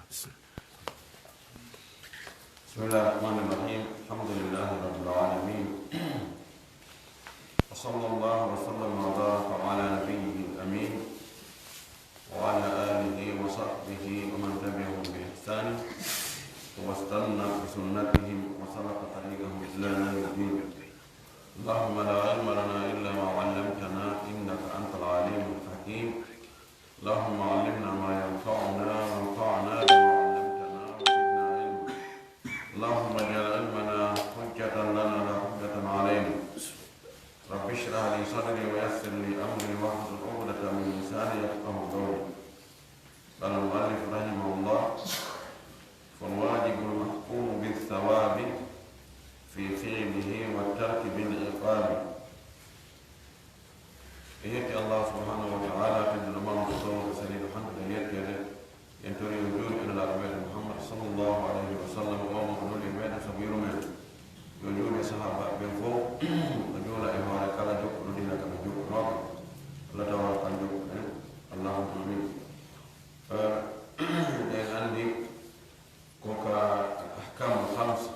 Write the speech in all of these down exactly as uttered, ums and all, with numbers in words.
بسم الله الرحمن الرحيم. الحمد لله رب العالمين. وصلى الله وسلم وبارك على نبيه الأمين وعلى آله وصحبه ومن تبعهم بإحسان واستنى بسنتهم وسلك طريقهم إلى يوم الدين. اللهم لا علم لنا إلا ما علمتنا إنك أنت العليم الحكيم. اللهم علمنا ما ينفعنا وانفعنا بما علمتنا وزدنا علما. اللهم اجعل علمنا حجة لنا لا حجة علينا. رب اشرح لي صدري ويسر لي أمري واحلل عقدة من لساني يفقهوا قولي. قال المؤلف رحمه الله: فالواجب المحكوم بالثواب في فعله والترك بالعقاب. En yetti Allah subhanahu wa ta'ala, tedduɗo mawɗo, towɗo, seniiɗo, handuɗo e yetteede. En tori yo juulu e Nelaaɗo meɗen Muhammad sallallahu alayhi wa sallam, o mo o nuli meɗen sabu yurmeende. Yo juulu e sahaabaaɓe ɓen fof, o juula e hoore kala jokkuɗo diina kam e jokkunooɓe. Allah taala kan jokkuɗen. Allahumma amin. Eh, eɗen anndi ko ka al ahkamul khamsa,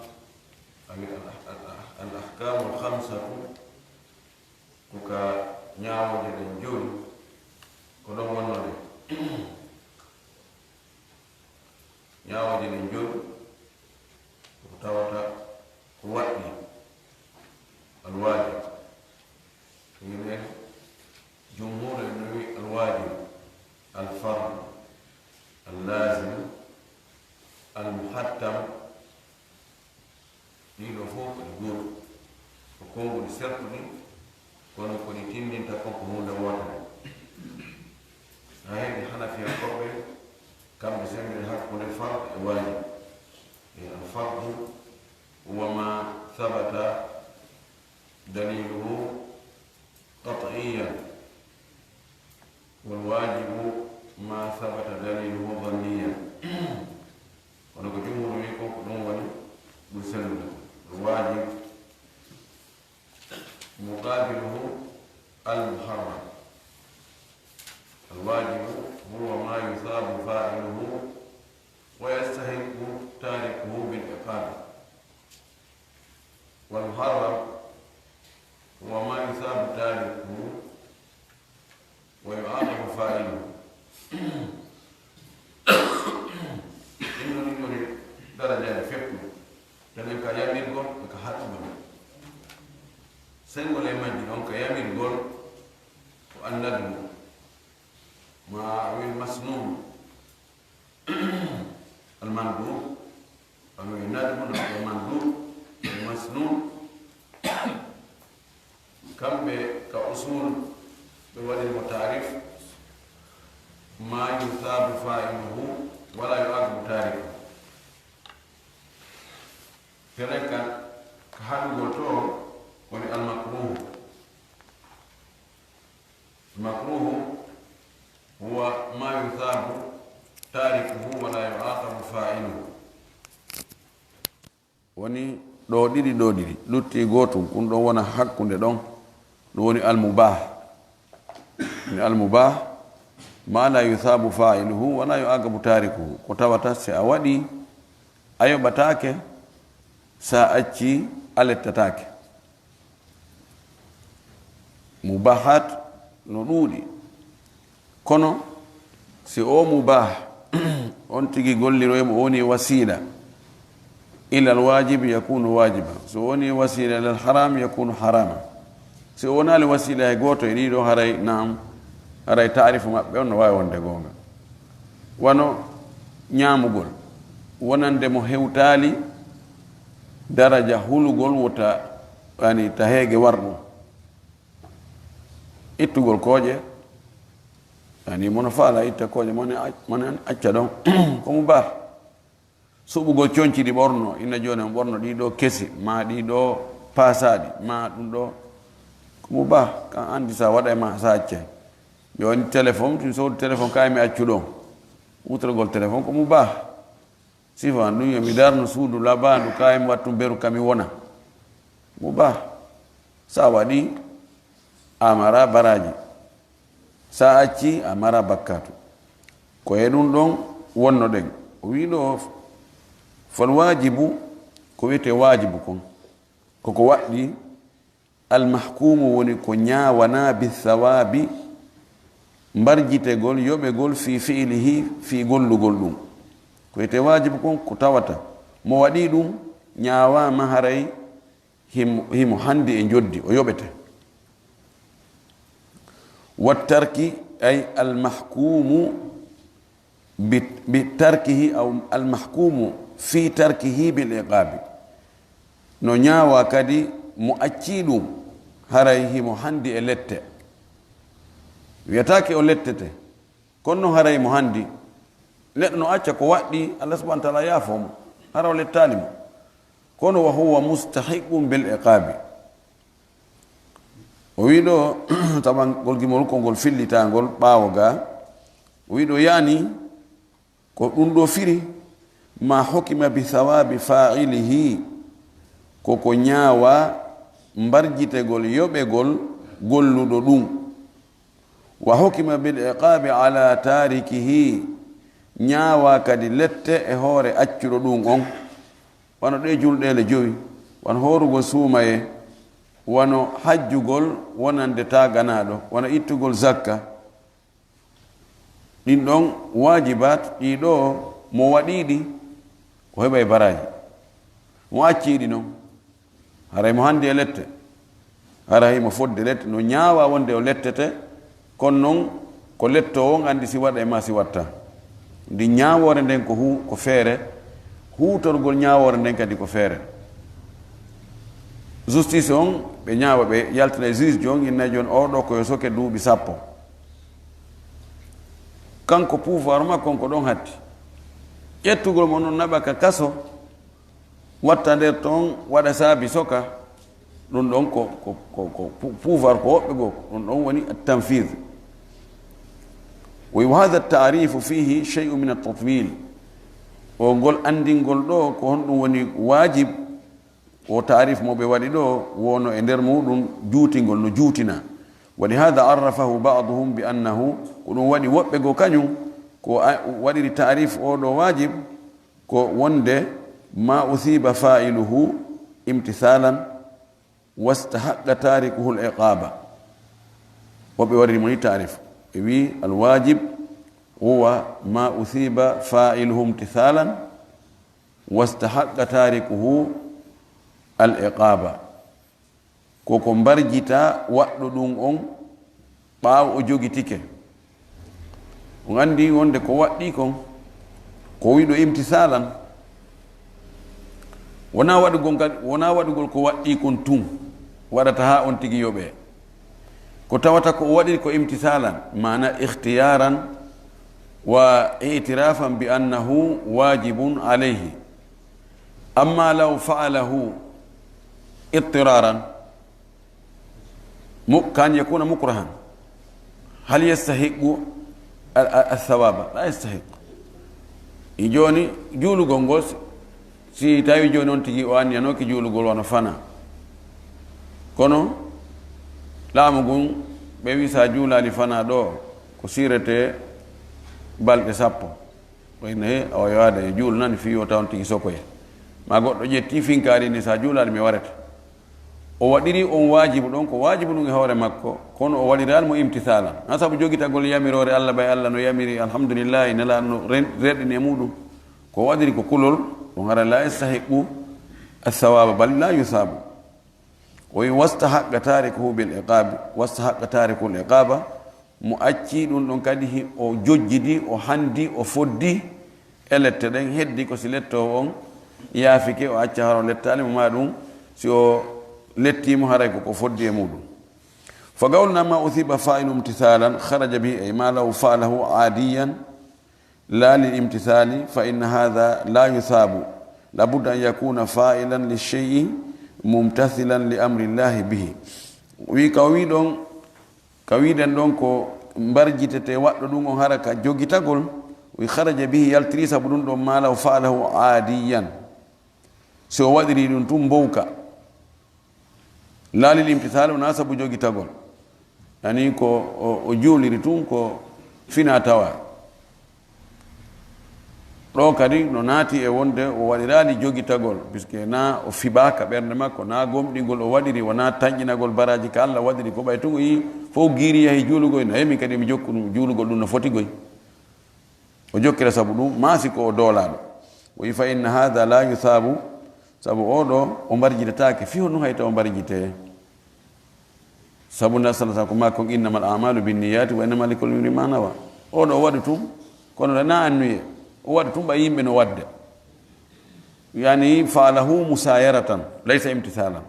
awi al, al, al ahkamul khamsatu, ko ka ñaawooje ɗen jowi, ko ɗon wonnode. Ñaawooje ɗen jowi, ko tawata ko waɗɗi, alwaajib. Yimɓe jumhuur en no wi'i alwaajib, alfard, allaazim, almuhattam. Ɗiɗo fof ko ɗi gootu, ko konnguɗi sertuɗi, kono ko ɗi tinndinta kon ko huunde wootere. Haa heɓi Hanafiyankooɓe, kamɓe semmbini hakkunde fard e waajib. E al fardu huwa ma sabata daliluhu qat'iyyan. Wal waajibu ma sabata daliluhu zanniyan. Kono ko jumhur wi ko, ko ɗum woni ɓuri sellude. Wal waajib muqabiluhu al muharram. Al waajibu huwa ma yusabu fa'iluhu wa yastahiqu tarikuhu bil iqab. Wal muharram huwa ma yusabu tarikuhu wa yu'aqabu fa'iluhu. Ɗin ɗon ɗiɗi woni darajaaji feppuɗi. Tawi ka yamirgol e ka haɗugol. Sengol e majji ɗon ka yamirgol ko annadbu ma awil masnun. Almandub, kono e nadbu, no e mandub, e masnun. Kamɓe ka usul, ɓe waɗi mo taarif, ma yusabu fa'iluhu, wala yu'aqabu tariku. Kene kan, ka haɗugol to, woni almakruhu. Makruhu huwa ma yusabu tarikuhu wala yu'aqabu fa'iluhu. Woni ɗo ɗiɗi, ɗo ɗiɗi, lutti gotum, kun ɗon wona hakkunde ɗon, ɗum woni almubah. Woni almubah, ma la yusabu fa'iluhu wala yu'aqabu tarikuhu. Ko tawata si a waɗi, a yoɓataake, sa acci, a lettataake. Mubahat no ɗuuɗi, kono si o mubah on tigi golliroyimo, o woni wasila ilal wajibi, yakunu wajiba. Si o woni wasila ilal haram, yakunu harama. Si o wonaali wasila e gooto e ɗiɗo, haray naam, haray taarifu maɓɓe on no waawi wonde goonga. Wano ñaamugol, wonande mo hewtaali daraja hulugol wota, yani, taheege warɗum. Ittugol kooƴe, yani, mono faala itta kooƴe, mone ac-, mone acca ɗon, ko mubah. Suɓugol conci ɗi ɓorno, ina jooni on ɓorno ɗi ɗo kesi, ma ɗi ɗo paasaaɗi, ma ɗum ɗo, ko mubah, kan anndi sa waɗa e ma, sa accay. Jooni téléphone, tun soodu téléphone, kaay mi accu ɗon. Wutragol téléphone ko mubah. Sifa an ɗum, yo mi darno suudu labaandu, kaay mi wattu beru, ka mi wona. Mubah. Sa waɗi, a mara baraaji. Sa acci, a mara bakkaatu. Ko e ɗum ɗon wonnoɗen. O wii ɗo, fal waajibu, ko wiyetee waajibu kon, koko waɗɗii, al mahkuumu woni ko ñaawanaa bi sawaabi, mbarjitegol, yoɓegol, fii fi'lihi, fii gollugol ɗum. Ko wiyetee waajibu kon, ko tawata mo waɗii ɗum ñaawaama haray himo, himo handi e njoddi, o yoɓete. Wa tarki, ay al mahkuumu bi, bi tarkihi, aw al mahkuumu fi tarkihi bil iqaabi. No ñaawaa kadi mo accii ɗum, haray himo handi e lette. Wiyataake o lettete, kono non haray mo handi. Neɗɗo no acca ko waɗɗii, Allah subhanahu wa ta'ala yaafoo mo, hara o lettaali mo. Kono wa huwa mustahiqun bil iqaabi. O wii ɗo, tabangol gimol ko ngol fillitaangol ɓaawo ga. O wii ɗo, yaani, ko ɗum ɗo firi, ma hukima bi sawaabi faa'ilihi, ko ko ñaawaa mbarjitegol, yoɓegol golluɗo ɗum. Wa hukima bil iqaabi ala taarikihi, ñaawaa kadi lette e hoore accuɗo ɗum on. Wano ɗee julɗeele jowi, wano hoorugol suumaye, wano hajjugol wonande taaganaaɗo, wano ittugol zakka. Ɗin ɗon waajibaat ɗii ɗoo, mo waɗii ɗi, o heɓay baraaji. Mo accii ɗi non, haray mo handi e lette. Haray mo fodde lette, no ñaawaa wonde o lettete, kono non ko lettoowo on anndi si waɗa e maa si watta. Ndi ñaawoore nden ko hu-, ko feere, huutorgol ñaawoore nden kadi ko feere. Justice on, ɓe ñaawa, ɓe yaltina e juge on, inna jooni oo ɗoo ko yo soke duuɓi sappo. Kanko pouvoir makko on ko ɗon hatti. Ƴettugol mo non naɓa ka kaso, watta nder ton, waɗa saabi soka, ɗum ɗon ko, ko, ko, ko pou-, pouvoir ko woɓɓe goo, ɗum ɗon woni at-tanfidh. Wa hadha at-ta'rifu fihi shay'un min at-tatwil. O ngol anndingol ɗoo ko honɗum woni waajib, o taarif mo ɓe waɗi ɗoo, wono e nder muɗum juutingol no juutina. Wa li hadha arrafahu ba'duhum bi annahu, ko ɗum waɗi woɓɓe goo kañum ko a-, waɗiri taarif oo ɗoo waajib, ko wonde ma usiba fa'iluhu imtisalan wastahaqqa tarikuhu al-iqaba. Woɓɓe waɗiri mo ni taarif, ɓe wi al-wajib huwa ma usiba fa'iluhu imtisalan wastahaqqa tarikuhu al-iqaba. Ko ko mbarjita waɗɗo ɗum on ɓaawo o jogitike. On anndi wonde ko waɗɗii kon, ko wiɗo imtisalan. Wonaa waɗugol ngal, wonaa waɗugol ko waɗɗii kon tun waɗata haa on tigi yoɓee. Ko tawata ko o waɗiri ko imtisalan, maana ikhtiyaran wa i'tirafan bi annahu wajibun alayhi. Amma law fa'alahu ittiraran, mu-, kan yakuna mukrahan, hal yastahiqqu al-, al-, al-thawaba? La yastahiq. E jooni, juulugol ngol, si, si tawi jooni on tigi o anniyanooki juulugol wano fana. Kono laamu ngun, ɓe wi sa juulaali fana ɗoo, ko sirete balɗe sappo. Wayno he, awa yo aada e juulnani fii yo taw on tigi sokoye. Ma goɗɗo ƴetti finkaari ni, sa juulaali mi warete. O waɗiri on waajibu ɗon, ko waajibu ɗum e hoore makko, kono o waɗiraali mo imtisalan. Na sabu jogitagol yamiroore Allah, ɓay Allah no yamiri, alhamdulillahi, Nelaaɗo no ren-, rerɗini e muɗum. Ko waɗiri ko kulol, ɗum hara la yastahiqqu as-sawaba, bal la yusabu. O wi, "Wastahaqqa tarikuhu bil iqabi, wastahaqqa tarikul iqaba." Mo acci ɗum ɗon kadi, hi-, o jojjidi, o handi, o foddi e lette ɗen. Heddi ko si lettoowo on yaafike, o acca hara o lettaali mo, ma ɗum si o lettii mo, haray ko ko foddi e muɗum. Fa qawluna ma usiba fa'ilu imtisalan kharaja bihi, ay ma law fa'alahu adiyan, la lil imtisali, fa inna hadha la yusabu. La budda an yakuna fa'ilan li shay'i mumtasilan li amri Allahi bihi. Wi ka wi ɗon, ka wiɗen ɗon ko mbarjitete waɗɗo ɗum on hara ka jogitagol, wi kharaja bihi, yaltiri sabu ɗum ɗon ma law fa'alahu adiyan. Si o waɗiri ɗum tun mbowka. La lil imtisal, wonaa sabu jogitagol. Yani ko o, o juuliri tun ko fina tawa. Ɗo kadi no naati e wonde o waɗiraali jogitagol, puisque na o fiɓaaka ɓernde makko, na gomɗingol o waɗiri, wona tanƴinagol baraaji ka Allah waɗiri, ko ɓay tun o yii fof giiri yahi juulugol, no, "Hey, min kadi mi jokku ɗum, juulugol ɗum no foti goy." O jokkira sabu ɗum, maa si ko o doolaaɗo. O wi, "Fa inna haadha la yusaabu," sabu oo ɗoo o mbarjitataake, fii honɗum hay taw o mbarjitee? Sabu nde Sallallahu Alaihi Wasallam ko maa kon, "Innamal a'malu binniyati wa innama likulli imri'in ma nawa." Oo ɗoo o waɗu tun, kono na annuye, o waɗu tun ɓay yimɓe no waɗde. Yani, fa'alahu musayaratan, laysa imtithalan.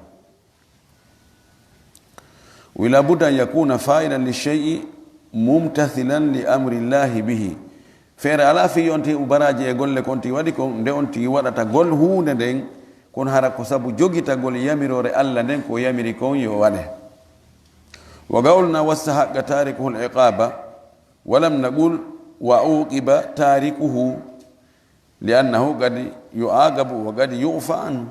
Wa la budda an yakuna fa'ilan li shay'i mumtathilan li amri Allahi bihi. Feere alaa fii on tigi baraaji e golle kon tigi waɗi kon, nde on tigi waɗata gol huunde nden, kon hara ko sabu jogitagol yamiroore Allah nden, ko yamiri kon yo waɗe. Wa qawluna wastahaqqa tarikuhu al-iqaba, wa lam naqul wa uqiba tarikuhu. Li annahu qad yu'aqabu wa qad yu'fa anhu.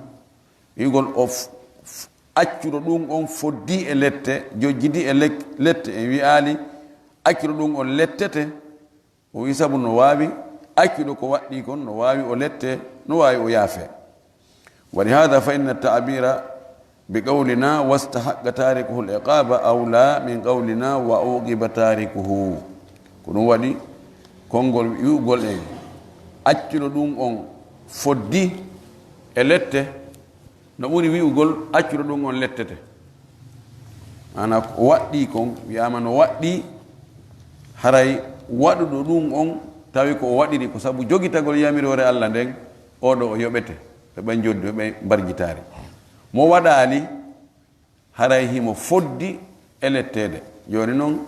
Wi'ugol o f-, f-, accuɗo ɗum on foddi e lette, jojjidi e lek-, lette, en wi'aali accuɗo ɗum on lettete. O wi sabu no waawi, accuɗo ko waɗɗii kon no waawi o lette, no waawi o yaafe. Wa li hadha fa inna ta'bira bi qawlina wastahaqqa tarikuhu al-iqaba awla min qawlina wa uqiba tarikuhu. Ko ɗum waɗi konngol wi'ugol en accuɗo ɗum on foddi e lette no ɓuri wi'ugol accuɗo ɗum on lettete. Maanaa ko waɗɗii kon, wi'aama no waɗɗii, haray waɗuɗo ɗum on tawi ko o waɗiri ko sabu jogitagol yamiroore Allah nden, oo ɗoo o yoɓete, ɓe ɓen joddi, ɓe ɓen mbarjitaari. Mo waɗaali, haray himo foddi e letteede. Jooni non,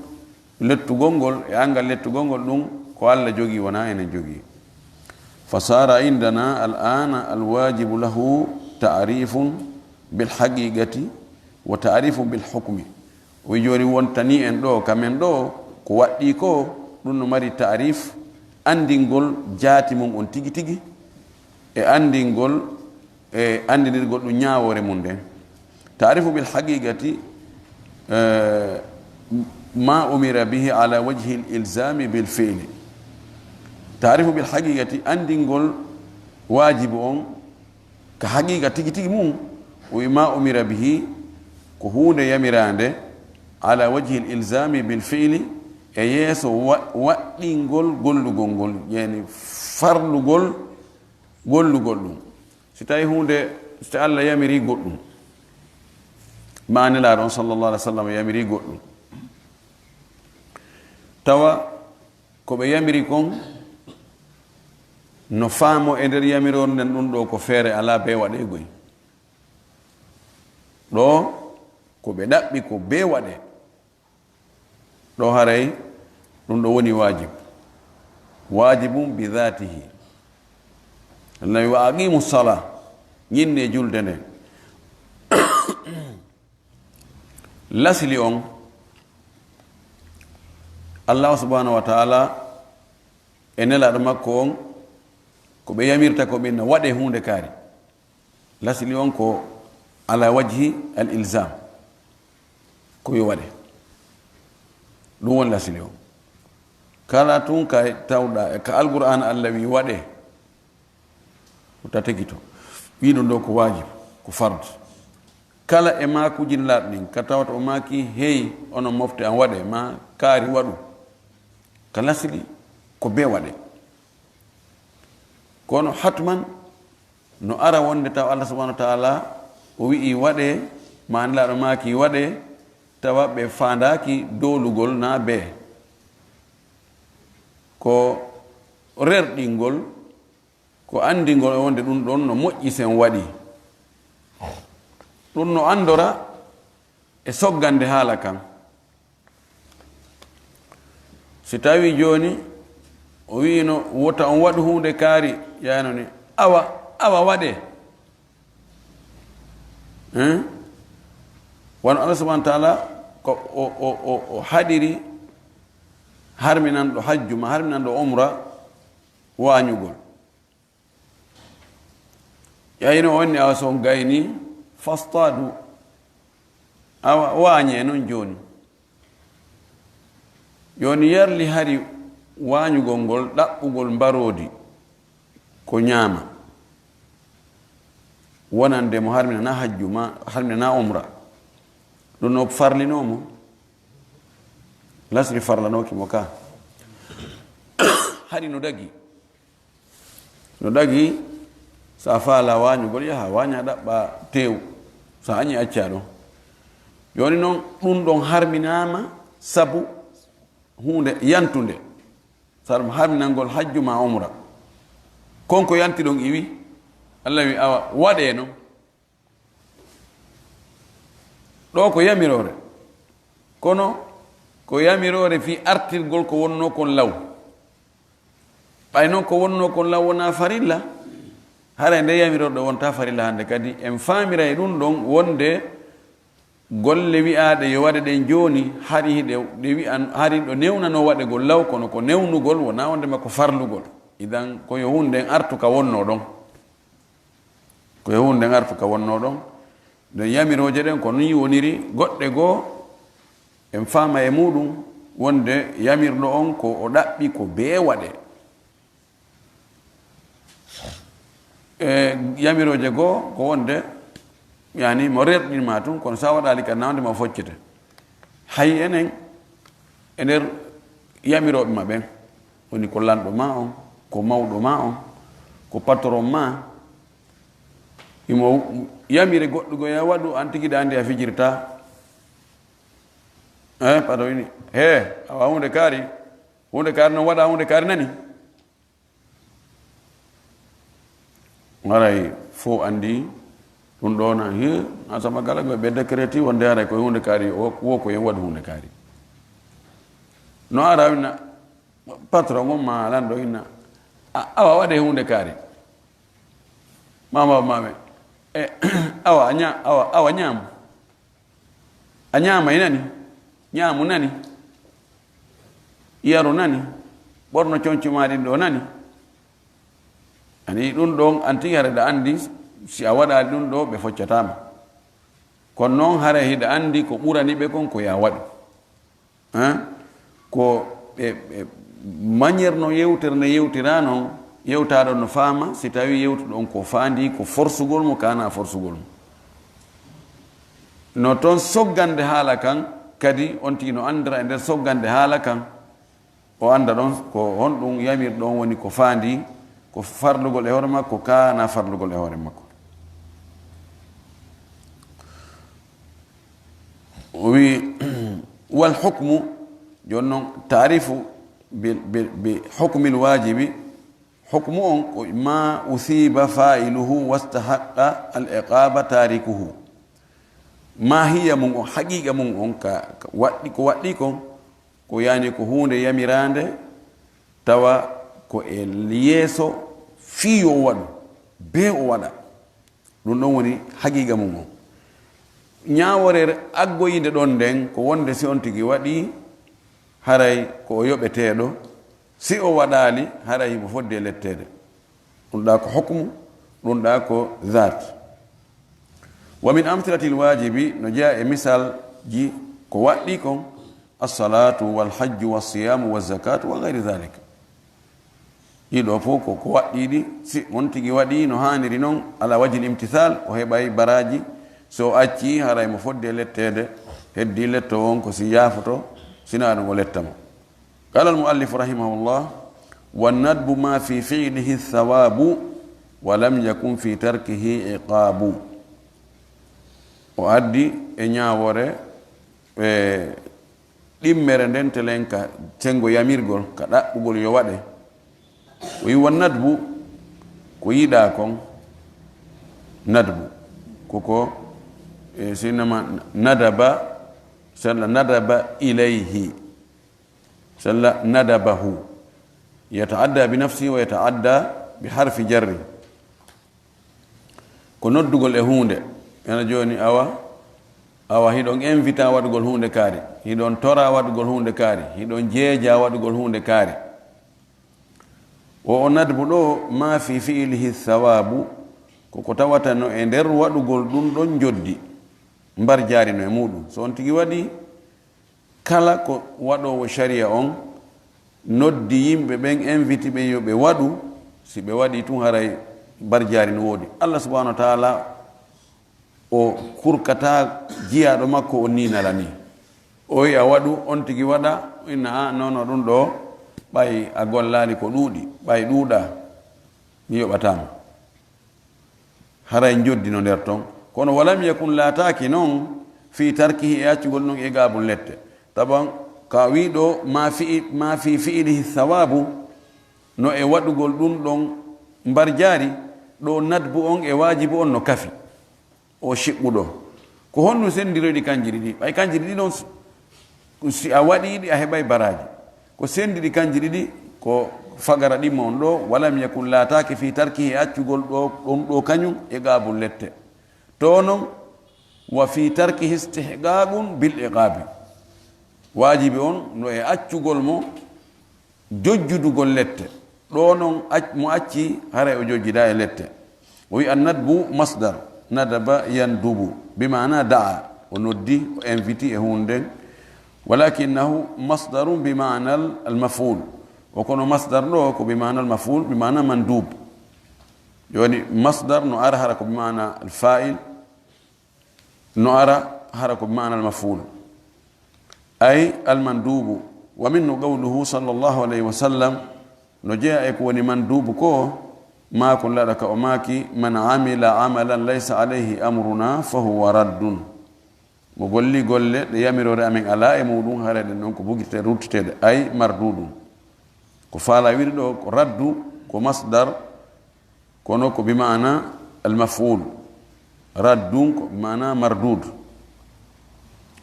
lettugol ngol e anngal lettugol ngol ɗum ko Allah jogii, wonaa enen jogii. Fa sara indana al-ana al-wajibu lahu ta'rifun bil haqiqati wa ta'rifun bil hukmi. O wi jooni wontanii en ɗoo, ka men ɗoo, ko waɗɗii ko, ɗum no mari ta'rif, anndingol jaati mum on tigi tigi, e anndingol, e anndinirgol ɗum ñaawoore mum nden. Ta'rifu bil haqiqati, eh, ma umira bihi ala wajhi al-ilzami bil fi'li. Ta'rifu bil haqiqati, anndingol waajibu on, ka haqiqa tigi tigi mum, o wi ma umira bihi, ko huunde yamiraande, ala wajhi al-ilzami bil fi'li, e yeeso wa-, waɗɗingol gollugol ngol, yani farlugol gollugol ɗum. Si tawi huunde, si tawi Allah yamiri goɗɗum, ma Nelaaɗo on sallallahu alaihi wasallam yamiri goɗɗum, tawa ko ɓe yamiri kon no faamo e nder yamiroore nden, ɗum ɗoo ko feere alaa bee waɗeegoy. Ɗoo ko ɓe ɗaɓɓi ko bee waɗee. Ɗoo haray ɗum ɗoo woni waajib. Waajibun bi dhatihi. Allah wi, "Wa aqimu sala." Ñinnee julde nden. Lasli on, Allah subhanahu wa ta'ala e Nelaaɗo makko on, ko ɓe yamirta ko ɓe no waɗee huunde kaari. Lasli on ko ala wajhi al-ilzam. Ko yo waɗe. Ɗum woni lasli on. Kala tun ka tawɗa, ka Alqur'aan Allah wi waɗe. Ko ta tekito. Wi ɗum ɗoo ko waajib, ko fard. Kala e maakuuji Nelaaɗo ɗin, ka tawata o maaki, "Hey, onon mofte an waɗe," ma kaari waɗu. Ka lasli, ko bee waɗe. Kono hatman, no ara wonde taw Allah subhanahu wa ta'ala o wi'i waɗe, ma Nelaaɗo maaki waɗe, tawa ɓe faandaaki doolugol naa bee. Ko rerɗingol, ko anndingol e wonde ɗum ɗon no moƴƴi sen waɗi. Ɗum no anndora e soggande haala kan. Si tawi jooni o wi'ino wota on waɗu huunde kaari, yaano ni, awa, awa waɗe. Hein? Wano Allah subhanahu wa ta'ala ko o, o, o, o haɗiri harminanɗo hajju ma harminanɗo umra waañugol. Yayno on ni awa son gayni fastadu. Awa waañe non jooni. Jooni yarli hari waañugol ngol, ɗaɓɓugol mbaroodi. ko ñaama, wonande mo harminana hajju ma harminana umra. Ɗum no farlinoo mo, lasri farlanooki mo ka. Hari no dagi, no dagi. Sa faala waañugol, yaha waaña, ɗaɓɓa teew. Sa añi, acca ɗon. Jooni noon, ɗum ɗon harminaama sabu huunde yantunde. Sa ɗum harminangol hajju ma umra, kon ko yanti ɗon iwi, Allah wi awa waɗee noon. Ɗo ko yamiroore, kono ko yamiroore fii artirgol ko wonnoo kon law. Ɓay noon ko wonnoo kon law wonaa farilla, haray nde yamiroore ɗo wonta farilla hannde kadi. En faamiray ɗum ɗon wonde golle wi'aaɗe yo waɗe ɗen jooni, hari hiɗe, ɗe wi'an, hari ɗo newnanoo waɗegol law, kono ko newnugol, wonaa wonde ma ko farlugol. Idan ko yo huunde nden artu ka wonnoo ɗon. Ko e huunde ngartu ka wonnoo ɗon. Nden yamirooje ɗen ko nii woniri, goɗɗe goo en faama e muuɗum wonde yamirɗo on ko o ɗaɓɓi ko bee waɗee. E yamirooje goo ko wonde, yani, mo rerɗin ma tun, kono sa waɗaali ka nawde ma foccete. Hay enen e nder yamirooɓe ma ɓen, woni ko lanɗo ma on, ko mawɗo ma on, ko patron ma, imo yamire goɗɗo go ya waɗu, an tigi ɗa andi a fijirta. Eh, pardon ini. He, awa hunde kaari, hunde kaari non waɗa hunde kaari nani? Haray fof anndi ɗum ɗo na, hi, asama kala ko ɓe décréti wonde haray ko huunde kaari, o, wo ko en waɗi huunde kaari. No ara winna, patron on ma lanɗo inna, a, awa waɗe huunde kaari. Mama, mame. E, awa, a ña-, awa, awa ñaam. A ñaamay nani? Ñaamu nani? Yaru nani? Ɓorno conci ma ɗin ɗo nani? Ani ɗum ɗon, an tigi hara ɗa anndi, si a waɗaali ɗum ɗo, ɓe foccataama. Kono noon, hara hiɗa anndi ko ɓurani ɓe kon ko ya waɗu. Hein? Ko ɓe, ɓe, manière no yewtere nde yewtiraa noon, yewtaaɗo no faama, si tawii yewtuɗo on ko faandi, ko forsugol mo, kaana forsugol mo. No toon soggande haala kan, kadi on tigi no anndira e nder soggande haala kan, o annda ɗon ko honɗum yamirɗo on woni ko faandi, ko farlugol e hoore makko, kaana farlugol e hoore makko. O wi, wal hukmu, jooni noon taarifu bi, bi, bi hukmil waajibi, hukmu on ko ma usiba fa'iluhu wastahaqqa al iqaba tarikuhu. Maahiya mum on, haqiiqa mum on, ka, ka waɗɗi, ko waɗɗi kon, ko yani ko huunde yamiraande, tawa ko e yeeso fii yo o waɗu, bee o waɗa. Ɗum ɗon woni haqiiqa mum on. Ñaawoore aggoyinde ɗon nden ko wonde si on tigi waɗi, haray ko o yoɓeteeɗo, si o waɗaali, haray himo fodde letteede. Ɗum ɗa ko hukmu, ɗum ɗa ko zaat. Wa min amsilatil waajibi, no jeyaa e misalji ko waɗɗi kon, assalatu wal hajju wa siyamu wa zakatu wa gayri zalika. Ɗiɗo fof ko, ko waɗɗiiɗi, si on tigi waɗi no haaniri non, ala wajhil imtithal, o heɓay baraaji, so o acci, haray mo fodde letteede, heddi letto on ko si yaafoto, sina ɗum o letta mo. Qala al muallif rahimahullah, wa nadbu ma fi fi'lihi thawabu, wa lam yakun fi tarkihi iqabu. O addi e ñaawoore, e ɗimmere nden telen ka senngo yamirgol, ka ɗaɓɓugol yo waɗe. O wi wa nadbu, ko yiɗaa kon, nadbu. Koko, e, sinnama nadaba, sella nadaba ilayhi. Sella nadabahu. Yataadda bi nafsihi wa yataadda bi harfi jarri. Ko noddugol e huunde. Ena jooni awa, awa hiɗon invita waɗugol huunde kaari. Hiɗon tora waɗugol huunde kaari. Hiɗon jeeja waɗugol huunde kaari. O, o nadbu ɗo, ma fi fi'lihi thawabu, ko ko tawata no e nder waɗugol ɗum ɗon njoddi. Mbar jaari no e muuɗum. So on tigi waɗi, kala ko waɗoowo shari'a on noddi yimɓe ɓen, inviti ɓe yo ɓe waɗu, Si ɓe waɗi tun, haray mbarjaari no woodi. Allah subhanahu wa ta'ala o kurkata jiyaaɗo makko on ni nala ni. O wi'a waɗu, on tigi waɗa, inna a nono ɗum ɗo, ɓay a gollaali ko ɗuuɗi, ɓay ɗuuɗa, mi yoɓataa ma. Haray njoddi no nder ton. Kono walam yakun laataaki non fi tarkihi e accugol non e gaabun lette. Taban ka wi ɗo ma fi, ma fi fi'lihi sawabu, no e waɗugol ɗum ɗon mbarjaari, ɗo nadbu on e waajibu on no kafi. O shiɓɓuɗo. Ko honɗum sendiroyɗi kanji ɗiɗi? Ɓay kanji ɗiɗi ɗon s-, si a waɗi ɗi a heɓay baraaji. Ko sendiɗi kanji ɗiɗi ko fagara ɗimmo on ɗo, walam yakun laataaki fi tarkihi e accugol ɗo, ɗon ɗo kañum e gaabun lette. To non, wa fi tarkihi istihqaqun bil iqaabi. Waajibi on no e accugol mo jojjudugol lette. Ɗo non ac-, mo acci haray o jojjida e lette. O wi an nadbu masdar, nadaba yandubu, bi maana da'a, o noddi, o inviti e huunden. Walakinnahu masdarun bi maana al maf'ul. O kono masdar ɗo ko bi maana al maf'ul, bi maana mandub. Joni masdar no ara hara ko bi maana al fa'il, no ara hara ko bi maana al maf'ul. Ay al mandubu. Wa minhu qawluhu sallallahu alayhi wa sallam, no jeya e ko woni mandubu ko, maakun laɗa ka o maaki, man amila amalan laysa alayhi amruna fa huwa raddun. Mo golli golle ɗe yamiroore amen alaa e muɗum, haray ɗen ɗon ko bugitete ruttiteede, ay mardudun. Ko faala wiide ɗo ko raddu, ko masdar, kono ko bi maana al maf'ul. Raddun ko bi maana mardud.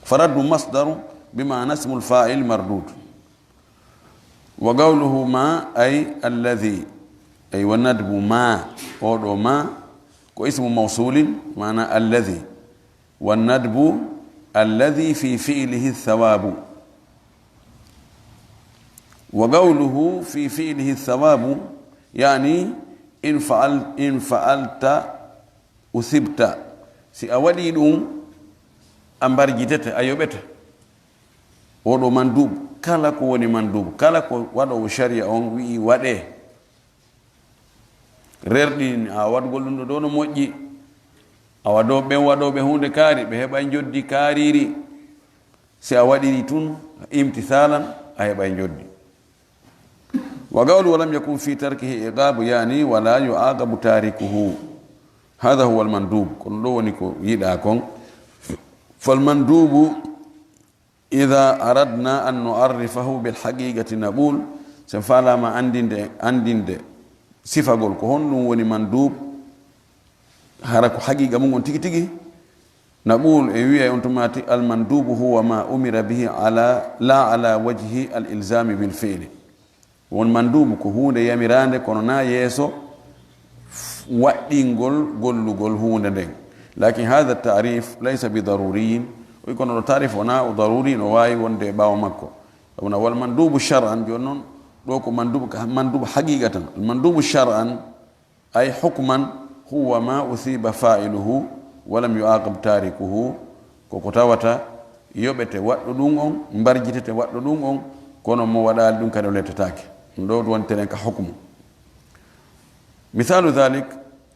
Fa raddu masdaru bi maana ismul fa'il mardud. Wa qawluhu ma ay alladhi, ay wa nadbu ma, oɗo ma ko ismu mawsulin, maana alladhi. Wa nadbu alladhi fi fi'lihi thawabu. Wa qawluhu fi fi'lihi thawabu, yani in fa'al-, in fa'alta usibta. Si a waɗi ɗum, a mbarjitete, a yoɓete. Oɗo mandub, kala ko woni mandub, kala ko waɗoowo sharia on wi'i waɗee. Rerɗini a waɗugol ɗum ɗo, ɗo no moƴƴi. Awa ɗo ɓen waɗooɓe huunde kaari, ɓe heɓay njoddi kaariri. Si a waɗiri tun imtisalan, a heɓay njoddi. Wa qawlu wa lam yakun fi tarkihi iqabu, yani wala yuaqabu tarikuhu. Hadha huwa al mandub. Kono ɗo woni ko yiɗa kon. Fal mandubu, idha aradna an nu'arrifahu bil haqiqati naqul, sen faalama andinde, andinde sifagol ko honɗum woni mandub, hara ko haqiqa mun on tigi tigi, naqul, en wi'ay on tumati, al mandubu huwa ma umira bihi ala, la ala wajhi al ilzami bil fi'li. Won mandubu ko huunde yamirande, kono na yeeso waɗɗingol gollugol huunde nden. Lakin hadha ta'rif laysa bi daruriyin. O wi kono ɗo ta'rif wona o daruri, no waawi wonde e ɓaawo makko. Sabu na wal mandubu shar'an, jooni non ɗo ko mandubu ka, mandubu haqiqatan. Al mandubu shar'an, ay hukman, huwa ma usiba fa'iluhu wa lam yu'aqab tarikuhu, ko ko tawata yoɓete waɗɗo ɗum on, mbarjitete waɗɗo ɗum on, kono mo waɗaali ɗum kadi o lettataake. Ɗum ɗo woni tenen ka hukmu. Misalu dhalik,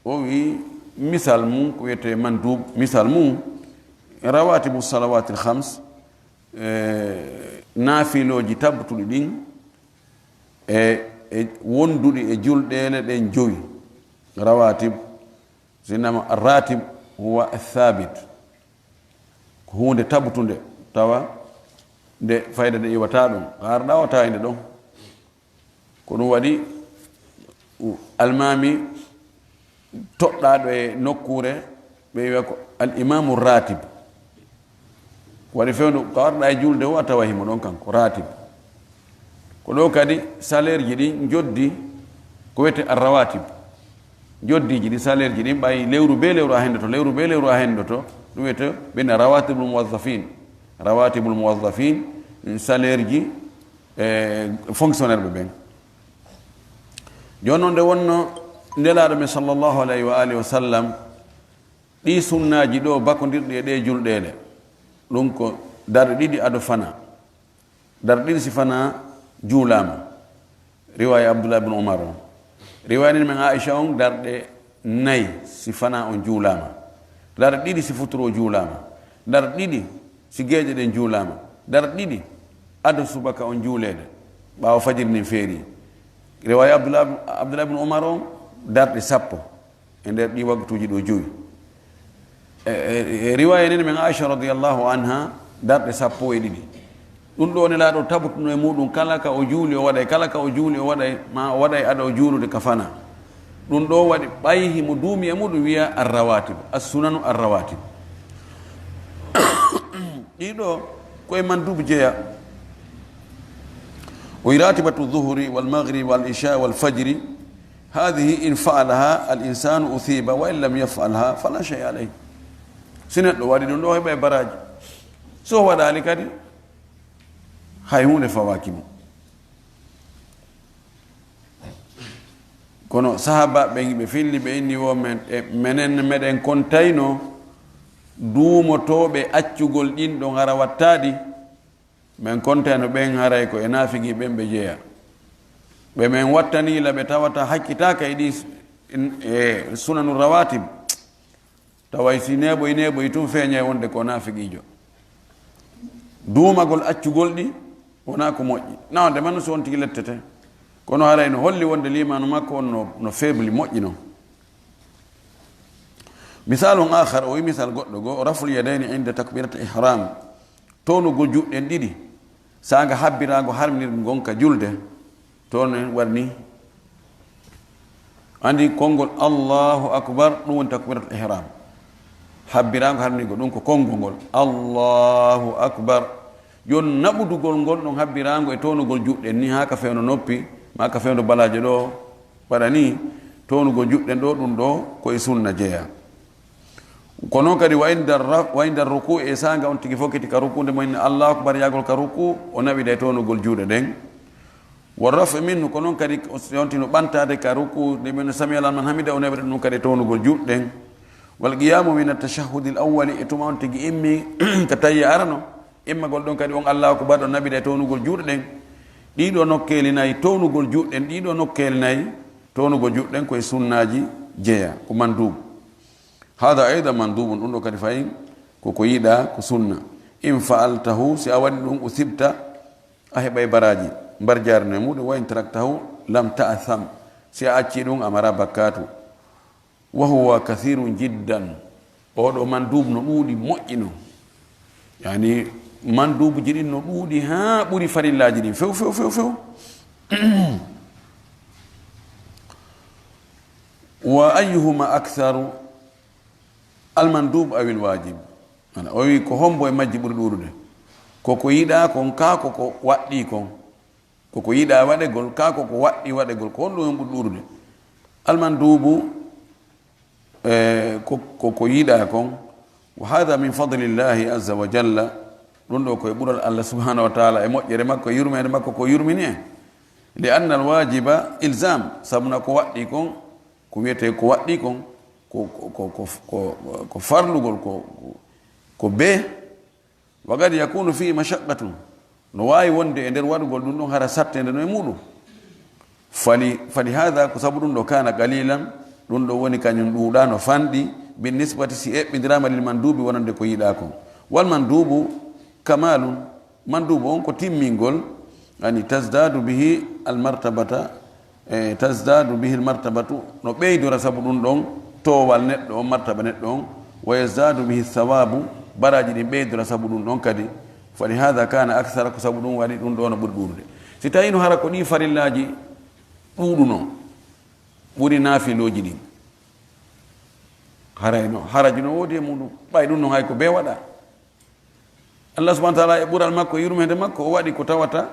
o wi misal mum ko wiyete mandub, misal mum rawatibu salawatil khams, e, naafilooji tabtuɗi ɗin, e, e wonduɗi e julɗeele ɗen jowi. Rawatib, sinama ratib huwa thabit, ko huunde tabtunde, tawa nde fayda nde iwata ɗon, arɗa o tawi nde ɗon. Ko ɗum waɗi almaami toɗɗaaɗo e nokkuure, ɓe wiya ko al imamu ratib. Waɗi fewndo ko arɗa e julde o, a tawa himo ɗon kanko, ratib. Ko ɗo kadi salaire ji ɗin njoddi, ko wiyete ar rawatib. Njoddiji ɗi salaire ji ɗin, ɓay lewru be lewru a hendoto, lewru be lewru a hendoto, ɗum wiyete ɓen rawatibul muwazzafin. Rawatibul muwazzafin, salaire ji, e, fonctionnaire ɓe ɓen. Jooni non nde wonno Nelaaɗo men sallallahu alayhi wa alihi wa sallam, ɗi sunnaaji ɗo bakondirɗi e ɗe julɗeele, ɗum ko darɗe ɗiɗi ado fana. Darɗe ɗiɗi si fana juulaama. Riwaaya Abdullah ibn Umar o. Riwaya nen men Aisha on, darɗe nay si fana on juulaama, darɗe ɗiɗi si futuro juulaama, darɗe ɗiɗi si geeƴe ɗen juulaama, darɗe ɗiɗi ado subaka on juuleede, ɓaawo fajiri ndin feeri. Riwaya Abdullah, Abdullah ibn Umar on, darɗe sappo e nder ɗi waktuuji ɗo jowi. E, e, e riwaya nen men Aisha radiyallahu anha, darɗe sappo e ɗiɗi. Ɗum ɗo Nelaaɗo tabutuno e muɗum, kala ka o juuli o waɗay, kala ka o juuli o waɗay, ma o waɗay ada o juulude ka fana. Ɗum ɗo waɗi ɓay himo duumi e muɗum wiya arrawatib, assunanu arrawatib. Ɗiɗo ko e mandubu jeya. O wi ratibatu dhuhri wal maghribi wal isha wal fajri. Hadhihi in fa'alaha al insanu uthiba wa in lam yaf'alha fala shay'a alayh. Si neɗɗo waɗi ɗum ɗo, heɓa e baraji. So waɗali kadi, hay hunde fawaki mo. Kono sahaba ɓen ɓe filli, ɓe inni wo men, e, menen meɗen kontayno duumotooɓe accugol ɗin ɗon hara wattaɗi. Men kontayno ɓen haray ko e naafigi ɓen ɓe jeya. Ɓe men wattani la ɓe tawata hakkitaka e ɗi s-, in-, e sunanu rawatib. Taway si neeɓoy, neeɓoy tun feeñay wonde ko naafiqiijo. Duumagol accugol ɗi wona ko moƴƴi. Na wonde man so on tigi lettete. Kono haray no holli wonde liimaanu makko on no, no faible, moƴƴi non. Misalun akhar, o wi misal goɗɗo goo, raful yadayni inda takbirat ihram. Townugol juuɗe ɗen ɗiɗi. Saanga habbiraango harminirgo ngon ka julde. Toon en warni. Andi konngol Allahu Akbar, ɗum woni takbiratul ihram. Habbiraango harminirgo ɗum ko konngol ngol. Allahu Akbar. Yon naɓudugol ngol ɗon habbiraango e townugol juuɗe ni haa ka fewndo noppi, maa ka fewndo balaaje ɗo waɗa ni, townugol juuɗe ɗo ɗum ɗo ko e sunna jeya. Ko noon kadi, wa inda ra-, wa inda ruku, e saanga on tigi fokkiti ka ruku, nde mo inni Allahu Akbar, yaagol ka ruku, o naɓida e townugol juuɗe ɗen. Wa rafi minhu, ko noon kadi, o yontino ɓantaade ka ruku, nde men sami Allahu liman hamida, o naɓida ɗum kadi e townugol juuɗe ɗen. Wal qiyamu min at-tashahhudi al-awwali, e tuma on tigi immi ka tayya arano, immagol ɗon kadi on Allahu Akbar, ɗon naɓida e townugol juuɗe ɗen. Ɗiɗo nokkeeli nayi, townugol juuɗe ɗen, ɗiɗo nokkeeli nayi, townugol juuɗe ɗen ko e sunnaaji jeya, ko manduubu. Hada aydan mandubun, ɗum ɗo kadi fayin ko ko yiɗa, ko sunna. In fa'altahu, si a waɗi ɗum, usibta, a heɓay baraji, mbarjaari no e muɗum, wa in taraktahu lam ta'tham, si a acci ɗum, a mara bakkatu. Wa huwa kathirun jiddan, oɗo mandub no ɗuuɗi moƴƴi non. Yani, mandubuji ɗin no ɗuuɗi haa ɓuri farillaaji ɗin few, few, few, few. Wa ayyuhuma aktharu, almandub awil wajib? Ana, o wi ko hombo e majji ɓuri ɗuuɗude? Ko ko yiɗa kon, ka ko ko waɗɗi kon? Ko ko yiɗa waɗegol, ka ko ko waɗɗi waɗegol, ko honɗum en ɓuri ɗuuɗude? Almandubu, e, ko, ko, ko yiɗa kon. Wa hadha min fadlillahi azza wa jalla. Ɗum ɗo ko e ɓural Allah subhanahu wa ta'ala, e moƴƴere makko, e yurmeende makko, ko yurmini en. Li anna alwajiba ilzam, sabuna ko waɗɗi kon, ko wiyete ko waɗɗi kon, ko, ko, ko, ko, ko, ko farlugol, ko, ko, ko bee. Wa qad yakunu fihi mashaqqatun, no waawi wonde e nder waɗugol ɗum ɗon hara sattende no e muɗum. Fali, fali hadha, ko sabu ɗum ɗo, kana qalilan, ɗum ɗo woni kañum ɗuuɗa no fanɗi, bin nisbati si eɓɓindirama lil mandubi wonande ko yiɗa kon. Wal mandubu kamalun, mandubu on ko timmingol, yani tazdadu bihi al martabata, e, tazdadu bihi al martabatu, no ɓeydora sabu ɗum ɗon toowal neɗɗo on, martaba neɗɗo on, wa yazdadu bihi thawabu, baraji ɗin ɓeydora sabu ɗum ɗon kadi. Fa li hadha kana akthara, ko sabu ɗum waɗi ɗum ɗo no ɓuri ɗuuɗude. Si tawi no hara ko ɗi farillaji ɗuuɗuno, ɓuri naafilooji ɗin, haray no haraji no woodi e muɗum, ɓay ɗum no hay ko bee waɗa. Allah subhanahu wa ta'ala e ɓural makko, yurmeende makko, o waɗi ko tawata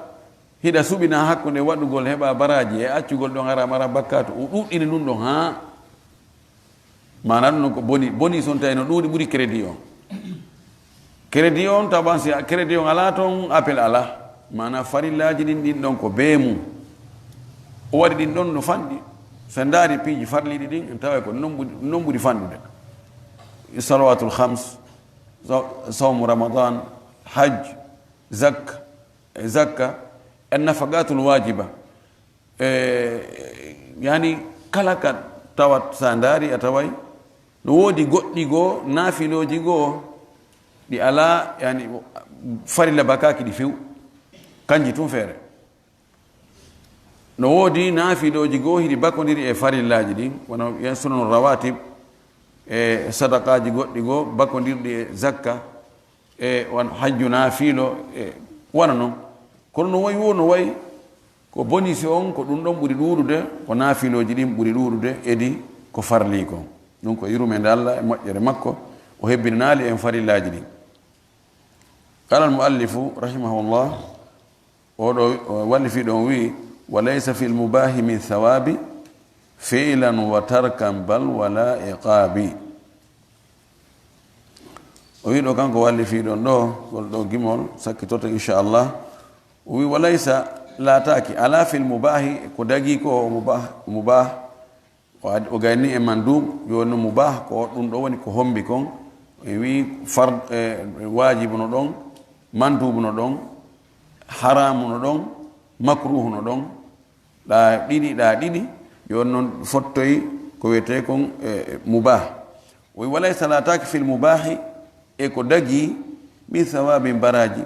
hiɗa suɓina hakkunde waɗugol heɓa baraji e accugol ɗon hara mara bakkatu, o ɗuɗɗini ɗum ɗon haa. Maana ɗum ɗon ko boni, boni son tawi no ɗuuɗi ɓuri crédit on. Crédit on taban si a-, crédit on alaa ton, appel alaa. Maana farillaaji ɗin, ɗin ɗon ko bee mum. O waɗi ɗin ɗon no fanɗi. So en ndaari piiji farliiɗi ɗin, en taway ko non ɓuri, non ɓuri fanɗude. Salawatul khams, sa-, sawmu Ramadan, hajj, zakka, e zakka, en nafaqatul wajiba. E, yani, Kala ka tawat sa ndaari a taway no woodi goɗɗi goo naafilooji goo ɗi alaa, yani, farilla bakaaki ɗi few, kanji tun feere. No woodi naafilooji goo hiɗi bakondiri e farillaaji ɗin, wano yen sunanu rawatib, e sadaqaaji goɗɗi goo bakondirɗi e zakka, e wan hajju naafiilo, e wano non. Kono no wayi woo no wayi, ko bonisi on, ko ɗun ɗon ɓuri ɗuuɗude, ko naafilooji ɗin ɓuri ɗuuɗude, edi ko farlii kon. Ɗun ko yurmeende Alla e moƴƴere makko, o hebbinanaali en farillaaji ɗin. Qala al-muallifu rahimahullah, o ɗo, o wallifi ɗon wi'i, "Wa laysa fil mubahi min thawabi fi'lan wa tarkan bal wala iqabi." O wi'i ɗo kanko wallifi ɗon ɗo, ngol ɗo gimol, sakkitorto inchallah. O wi'i, "Wa laysa, laataaki, ala fil mubahi, ko dagii ko o mubah, mubah, o ad-, o gayni e mandub, jooni no mubah, ko ɗun ɗo woni ko hombi kon." En wi'i fard, e, waajibu no ɗon, mandubu no ɗon, haramu no ɗon, makruhu no ɗon. Ɗa ɗiɗi, ɗa ɗiɗi, jooni non fottoyi ko wiyetee kon, e, mubah. O wi'i, "Wa laysa, laataaki fil mubahi, e ko dagii, min thawabin, baraaji,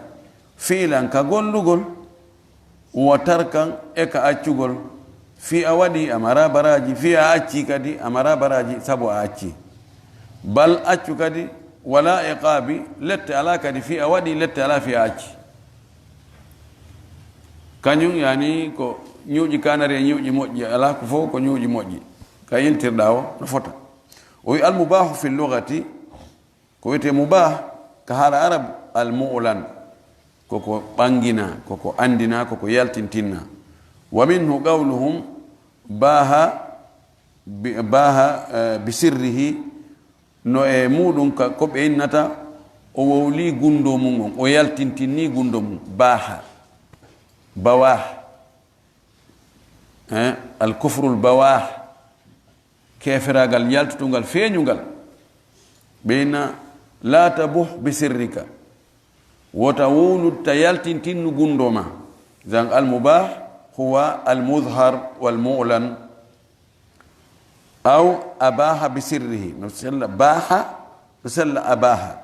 fi'lan, ka gollugol, wa tarkan, e ka accugol. Fii a waɗi, a maraa baraaji, fii a accii kadi, a maraa baraaji sabu a accii. Bal, accu kadi, wala iqaabi, lette alaa kadi fii a waɗi, lette alaa fii a accii." Kañun, yani, ko ñuuƴi kanari e ñuuƴi moƴƴi, alaa ko fof ko ñuuƴi moƴƴi. Ka yiltirɗaa o, no fota. O wi'i, "Al mubahu fil lugati," ko wiyetee mubah ka haala arab, al mu'lan, koko ɓanginaa, koko anndinaa, koko yaltintinnaa. Wa minhu qawluhum baha bi, baha, eh, bi sirrihi, no e muɗum ka, ko ɓe innata, o wowlii gunndoo mun on, o yaltintinnii gunndoo mun, baha, bawah. Eh, al kufrul bawah, keeferaagal yaltutungal, feeñungal. Ɓe inna, "La tabuh bi sirrika." Wota wowlu ta yaltintinnu gunndoo ma. Zan al mubah huwa al muzhar wal mu'lan. Aw abaha bi sirrihi. No sella baha, no sella abaha.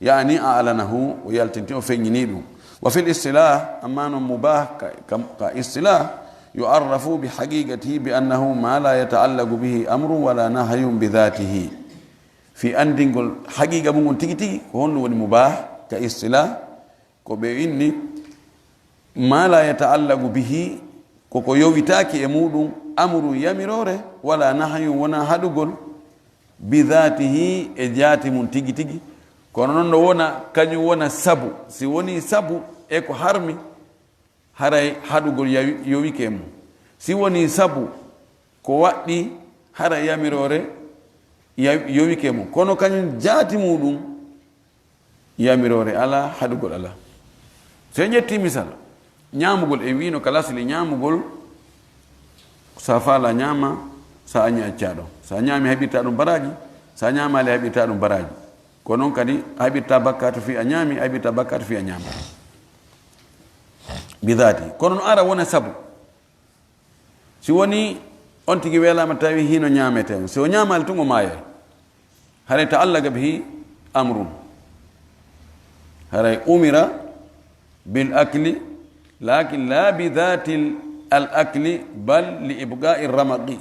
Yaani a'lanahu, o yaltinti, o feññini ɗum. Wa fil istilah, amma non mubah ka, ka, ka istilah, yu'arrafu bi haqiqatihi bi annahu ma la yata'allaqu bihi amru wala nahyun bi dhatihi. Fi anndingol haqiqa mun on tigi tigi, ko honɗum woni mubah ka istilah? Ko ɓe inni, ma la yata'allaqu bihi, koko yowitaaki e muɗum, amru, yamiroore, wala nahyun, wona haɗugol, bi dhatihi, e jaati mun tigi tigi. Kono non no wona, kañum wona sabu. Si woni sabu e ko harmi, haray haɗugol yawi-, yowike e mum. Si woni sabu ko waɗɗi, haray yamiroore yawi-, yowike e mum. Kono kañum jaati muɗum, yamiroore alaa, haɗugol alaa. So en ƴetti misal, ñaamugol, en wiino ka lasli ñaamugol, sa faala ñaama, sa añi accaa ɗon. Sa ñaami, heɓirta ɗum baraaji, sa ñaamaali, heɓirta ɗum baraaji. Ko non kadi, heɓirta bakkaatu fii a ñaami, heɓirta bakkaatu fii a ñaama. Bi dhati. Kono no ara wona sabu. Si woni on tigi weelaama tawi hino ñaametee on, si o ñaamaali tun o maayay. Haray ta'allaqa bihi amrun. Haray umira bil akli, lakin la bi dhatil al akli, bal li ibqa'i ramaqi.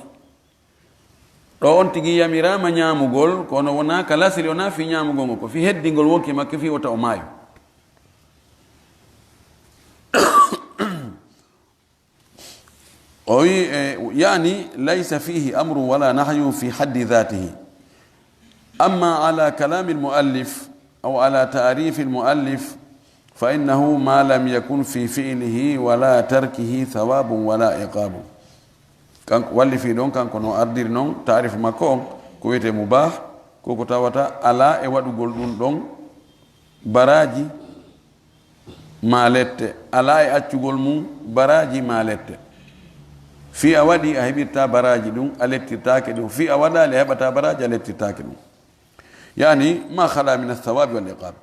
Ɗo on tigi yamiraama ñaamugol, kono wonaa ka lasli, wonaa fii ñaamugol ngol, ko fii heddingol wonki makko fii wota o maayu. O wi, e, yani, laysa fihi amru wala nahyu fi haddi dhatihi. Amma ala kalami almuallif aw ala ta'rifi almuallif, fa innahu ma lam yakun fi fi'lihi wala tarkihi thawabun wala iqabu. Kanko walli fii ɗon, kanko no ardiri non taarifu makko on, ko wiyetee mubah, ko ko tawata alaa e waɗugol ɗum ɗon baraaji, maa lette, alaa e accugol mum baraaji maa lette. Fii a waɗi, a heɓirta baraaji ɗum, a lettirtaake ɗum. Fii a waɗaali, a heɓataa baraaji, a lettirtaake ɗum. Yani, ma khala min athawabi wal iqab.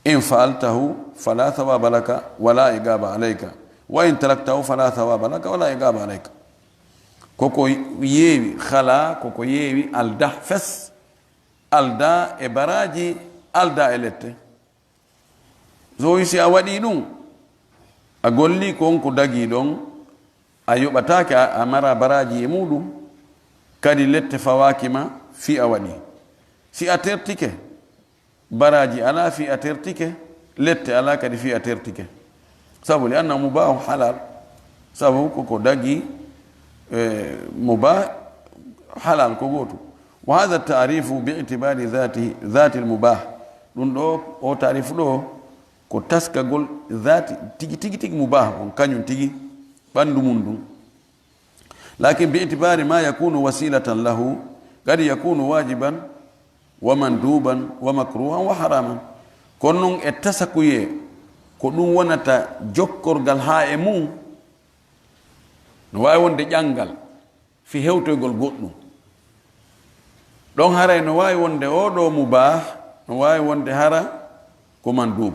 In fa'altahu fala thawaba laka wala iqaba alayka. Wa in taraktahu fala thawaba laka wala iqaba alayka. Koko yeewi, khala, koko yeewi, aldah, fes, alda e baraaji, alda e lette. So wi si a waɗii ɗum, a golli kon ko dagii ɗon, a yoɓataake, a, a mara baraaji e muɗum, kadi lette fawaaki ma fii a waɗii. Si a tertike, baraaji alaa fii a tertike, lette alaa kadi fii a tertike. Sabu li anna mubaahu halal, sabu koko dagii, eh, mubah halal ko gootu. Wa hadha taarifu bi itibari dhati, dhati al mubah. Ɗum ɗo, o taarifu ɗo, ko taskagol dhati tigi, tigi, tigi mubah on, kañum tigi ɓanndu mum ɗum. Lakin bi itibari ma yakunu wasilatan lahu, qad yakunu wajiban wa manduban wa makruhan wa haraman. Kono noon e tasakuyee, ko ɗum wonata jokkorgal haa e mum, no waawi wonde ƴanngal fii hewtoygol goɗɗum. Ɗon haray no waawi wonde oo ɗoo mubaah, no waawi wonde hara ko manduub.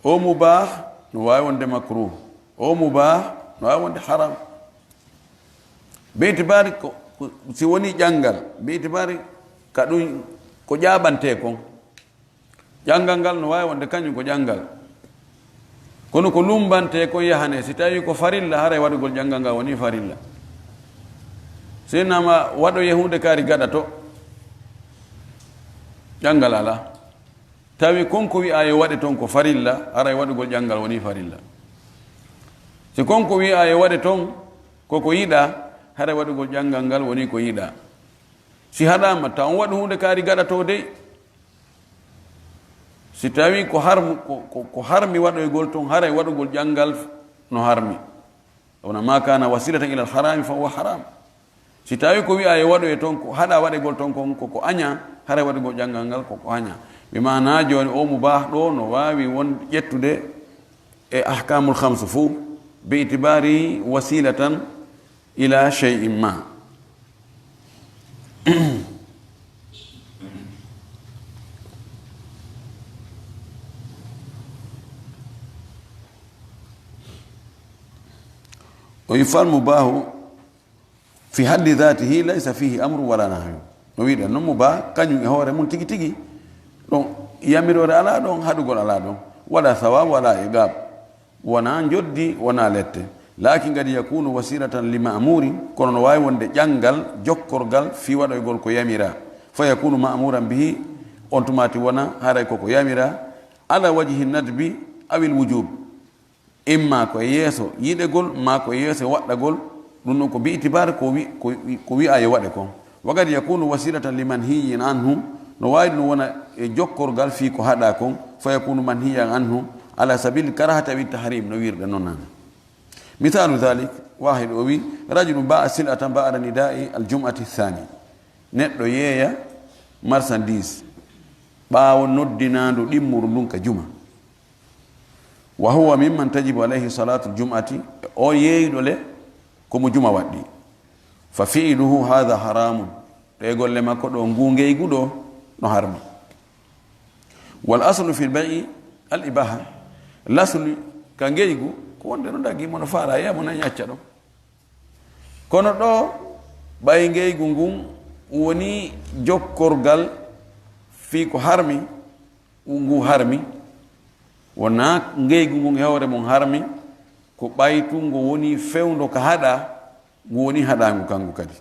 Oo mubaah no waawi wonde makruuh. Oo mubaah no waawi wonde haram. Be itibaari ko, ko, si wonii ƴanngal, be itibaari ka ɗum ko ƴaaɓantee kon. Ƴanngal ngal no waawi wonde kañum ko ƴanngal. Kono ko lummbantee kon yahanee, si tawii ko farilla, haray waɗugol ƴanngal ngal wonii farilla. Si innama waɗoyee huunde kaari gaɗa to, ƴanngal alaa. Tawi kon ko wi'aa yo waɗe ton ko farilla, haray waɗugol ƴanngal wonii farilla. Si kon ko wi'aa yo waɗe ton ko ko yiɗaa, haray waɗugol ƴanngal ngal wonii ko yiɗaa. Si haɗaama, taw on waɗu huunde kaari gaɗa to dey. Si tawii ko harm-, ko, ko, ko harmi waɗoygol ton, haray waɗugol ƴanngal no harmi. Wona ma kana wasilatan ila al-harami fa huwa haram. Si tawii ko wi'aa yo waɗoye ton, ko haɗaa waɗegol ton kon, ko, ko añaa, haray waɗugol ƴanngal ngal ko, ko añaa. Bi maanaa jooni o mubaah ɗo no waawi won ƴettude e ahkamul khamsu fuu, bi itibari wasilatan ila shay'in ma. O wi fal mubaahu fi haddi dhatihi laysa fihi amru wala nahyu. No wi'uɗen non mubah, kañum e hoore mum tigi tigi. Ɗon yamiroore alaa ɗon, haɗugol alaa ɗon. Wala thawab, wala iqab. Wonaa njoddi, wonaa lette. Lakin qad yakunu wasilatan li ma'murin, kono no waawi wonde ƴanngal, jokkorgal, fii waɗoygol ko yamiraa. Fa yakunu ma'muran bihi, on tumaati wona haray koko yamiraa, ala wajhi nadbi awil wujub. Imma ko e yeeso yiɗegol, ma ko e yeeso waɗɗagol, ɗum ɗon ko bi itibar ko wi-, ko wi-, ko wi'aa yo waɗe kon. Wa qad yakunu wasilatan li manhiyin anhu, no waawi ɗum wona e jokkorgal fii ko haɗaa kon, fa yakunu manhiyan anhu, ala sabil karahati awi tahrim, no wi'irɗen non nane. Misalu dhalik, wahid o wi, rajulun ba'a sil'atan ba'da nida'i al-jum'ati thani. Neɗɗo yeeya marchandise ɓaawo noddinaandu ɗimmuru ndun ka juma. Wa huwa mimman tajibu alayhi salatu al-jum'ati, o yeeyuɗo le ko mo juma waɗɗi. Fa fi'luhu hadha haramun, ɗe golle makko ɗo, ngu ngeygu ɗo, no harmi. Wal aslu fil bay'i al ibaha, lasli ka ngeygu ko wonde no dagi mo no faala yeeya mo na ñacca ɗon. Kono ɗo ɓay ngeygu ngun woni jokkorgal fii ko harmi, ngu harmi, wonaa ngeygu ngun e hoore mum harmi, ko ɓay tun ngo woni fewndo ka haɗaa, ngu woni haɗaangu kangu kadi.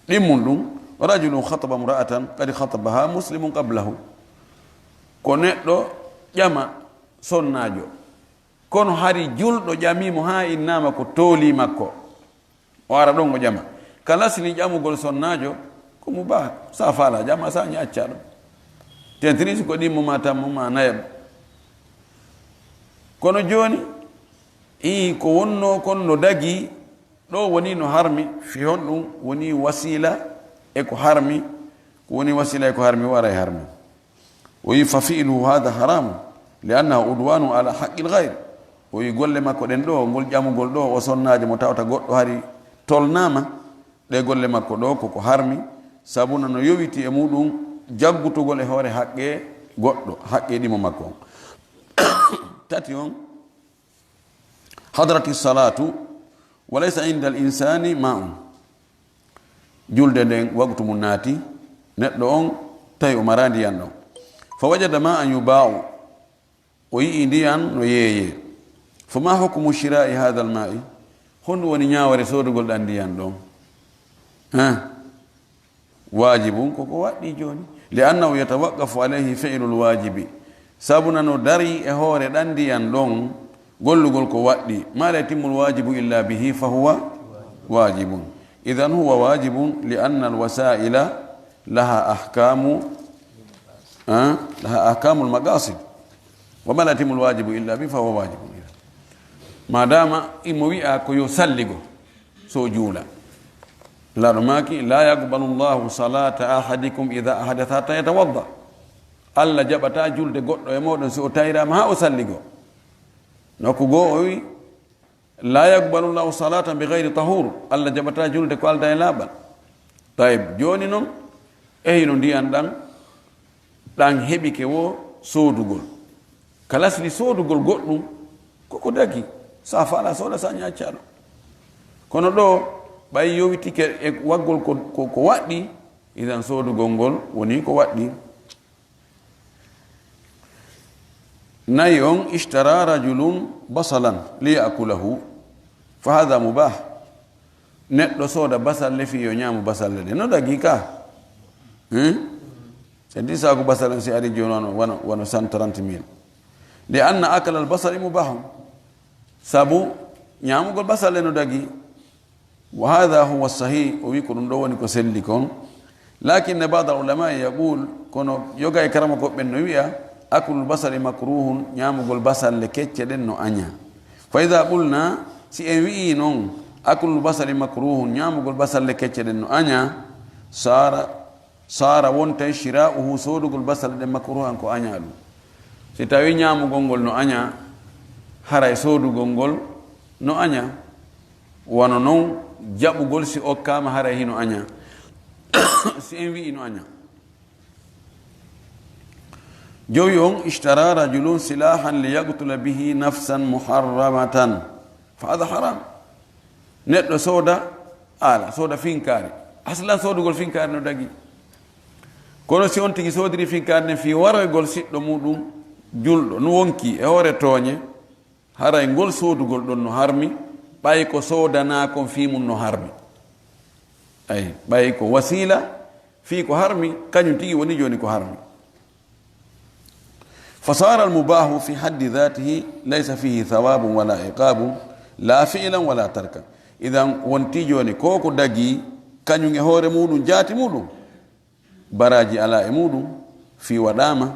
Ɗimmun ɗum, rajulun khataba imra'atan qad khatabaha muslimun qablahu. Ko neɗɗo ƴama sonnaajo, kono hari julɗo ƴamii mo haa innaama ko toolii makko. O ara ɗon o ƴama. Ka lasli ƴamugol sonnaajo, ko mubah, sa faala ƴama, sa ñacca ɗum. Tentiri si ko ɗimmo ma tammo ma nayaɓo. Kono jooni, ii ko wonnoo kon no dagii, ɗo woni no harmi, fi honɗum woni wasiila e ko harmi, ko woni wasiila e ko harmi, o ara e harmi. O wi, "Fa fi'luhu hadha haramun, li annahu udwanu ala haqqil ghayr." O wi, "Golle makko ɗen ɗo, ngol ƴamugol ɗo, o sonnaajo mo tawata goɗɗo hari tolnaama, ɗe golle makko ɗo koko harmi, sabu nano yowiti e muɗum jaggutugol e hoore haqqe goɗɗo, haqqe ɗimo makko on." Tati on, hadrati salatu, wa laysa inda al insani ma'un. julde nden waktu mum naati, neɗɗo on tawi o maraa ndiyan ɗon. Fa wajada ma an yubaa'u, o yi'i ndiyan no yeeyee. Fa ma hukmu shira'i hadha al-ma'i? Honɗum woni ñaawere soodugol ɗan ndiyan ɗon? Eh? Waajibun, ko ko waɗɗii jooni. Li annahu yatawaqqafu alayhi fi'lul waajibi. Sabu nano darii e hoore ɗan ndiyan ɗon gollugol ko waɗɗii. Ma la yatimmul waajibu illa bihi fa huwa waajibun. Idhan huwa waajibun li anna al-wasaa'ila laha ahkaamu, ah, laha ahkaamul maqaasid. Wa ma la yatimmul waajibu illa bihi fa huwa waajibun. Maadaama imo wi'a ko yo salligo, so juula. Laaɗo maaki, "La yaqbalu Allahu salata ahadikum idha ahdatha hatta yatawadda." Allah jaɓata julde goɗɗo e mooɗon si o tayraama haa o salligo. Nokku goo o wi, "La yaqbalu Allahu salatan bi ghayri tahur." Allah jaɓata julde ko alda e laaɓal. Tayib, jooni non, e hino ndiyan ɗan, ɗan heɓike wo soodugol. Kalasli soodugol goɗɗum, koko dagi. Sa faala sooda, sa ñaccaaɗo. Kono ɗo, ɓay yowitike e waggol ko, ko, ko waɗɗi, idan soodugol ngol woni ko waɗɗi. Nayi on, ishtara rajulun basalan li ya'kulahu, fa hadha mubah. Neɗɗo sooda basalle fii yo ñaamu basalle ɗe. No dagi ka? Hmm? Sedi saaku basalle si ari jooni wano, wano, wano cent trente mille. Li anna akla al basali mubahun. Sabu ñaamugol basalle no dagi. Wa hadha huwa sahih, o wi ko ɗum ɗo woni ko selli kon. Lakinna ba'da al ulama yaqul, kono yoga e karamoko ɓen no wi'a, aklul basali makruhun, ñaamugol basalle kecce ɗen no aña. Fa idha qulna, si en wi'i non, aklul basali makruhun, ñaamugol basalle kecce ɗen no aña, sara, sara wontay shira'uhu, soodugol basalle ɗen makruhan ko aña ɗum. Si tawi ñaamugol ngol no aña, haray soodugol ngol no aña. Wano non jaɓugol si okkaama haray hino aña. Si en wi'i no aña. Jowi on, ishtara rajulun silahan li yaqtula bihi nafsan muharramatan. Fa hadha haram. Neɗɗo sooda aala, sooda finkaari. Aslan soodugol finkaari no dagi. Kono si on tigi soodiri finkaari nden fii waroygol siɗɗo muɗum julɗo, no wonki e hoore tooñe, haray ngol soodugol ɗon no harmi, ɓay ko soodanaa kon fii mum no harmi. Ay, ɓay ko wasiila fii ko harmi, kañum tigi woni jooni ko harmi. Fa sara al mubahu fi haddi dhatihi laysa fihi thawabun wala iqabun, la fi'lan wala tarkan. Idan wonti jooni ko ko dagi kañum e hoore muɗum, jaati muɗum, baraaji alaa e muɗum fii waɗaama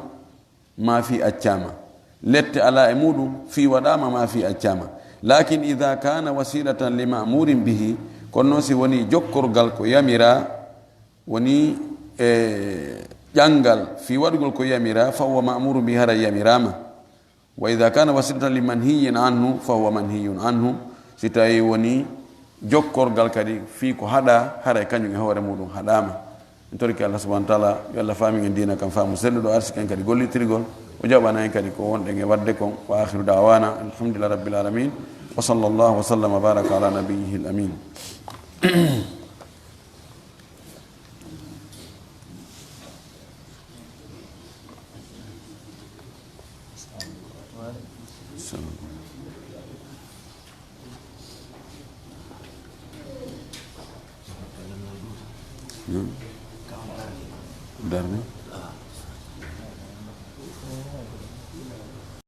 maa fii accaama. Lette alaa e muɗum fii waɗaama maa fii accaama. Lakin idha kana wasilatan li ma'murin bihi, kono noon si woni jokkorgal ko yamiraa, woni e ƴanngal fii waɗugol ko yamiraa, fa huwa ma'murun bihi, haray yamiraama. Wa idha kana wasilatan li manhiyyin anhu, fa huwa manhiyyun anhu. Si tawi woni jokkorgal kadi fii ko haɗaa, haray kañum e hoore muɗum haɗaama. En torike Allah subhanahu wa ta'ala, yo Allah faamin en diina kan faamu selluɗo, arsiki en kadi gollitirgol, o jaɓana en kadi ko wonɗen e waɗde kon. Wa akhiru da'wana alhamdulillahi rabbil alamin. Wa sallallahu wa sallama wa baraka ala nabiyyihil amin. Darni.